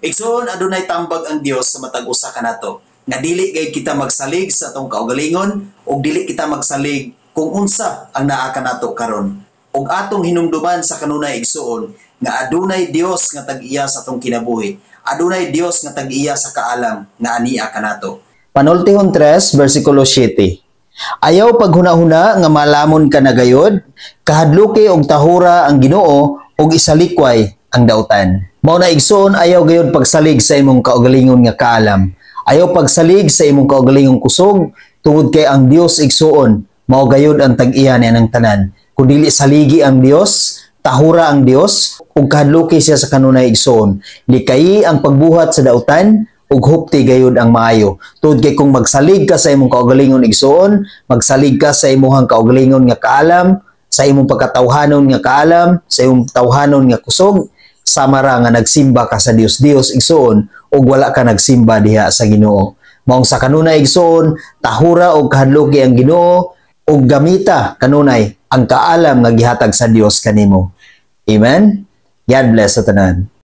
Igsoon, adunay tambag ang Dios sa matag usa kanato nga dili gayud kita magsalig sa atong kaugalingon ug dili kita magsalig kung unsa ang naa kanato karon. Ug atong hinumduman sa kanunay, igsoon, nga adunay Dios nga tag-iya sa atong kinabuhi. Adunay Dios nga tag-iya sa kaalam nga ania kanato. Panultihon 3, versikulo 7. Ayaw paghuna-huna nga malamon ka na gayod, kahadluki og tahura ang Ginoo ug isalikway ang dautan. Mao na, igsoon, ayaw gayod pagsalig sa imong kaugalingon nga kaalam. Ayaw pagsalig sa imong kaugalingong kusog tungod kay ang Dios, igsoon, mao gayod ang tag-iya niya ng tanan. Kung dili saligi ang Dios, tahura ang Dios ug kahadluki siya sa kanunay, igsoon. Likayi ang pagbuhat sa dautan ug hupti gayud ang maayo. Tungod kay kung magsalig ka sa imong kaugalingon, igsoon, magsalig ka sa imong kaugalingon nga kaalam, sa imong pagkatawhanon nga kaalam, sa imong tawhanon nga kusog, sama ra nga nagsimba ka sa Dios Dios, igsoon, ug wala ka nagsimba diha sa Ginoo. Maong sa kanunay, igsoon, tahura og kahadluki ang Ginoo ug gamita kanunay ang kaalam nga gihatag sa Dios kanimo. Amen. God bless sa tanan.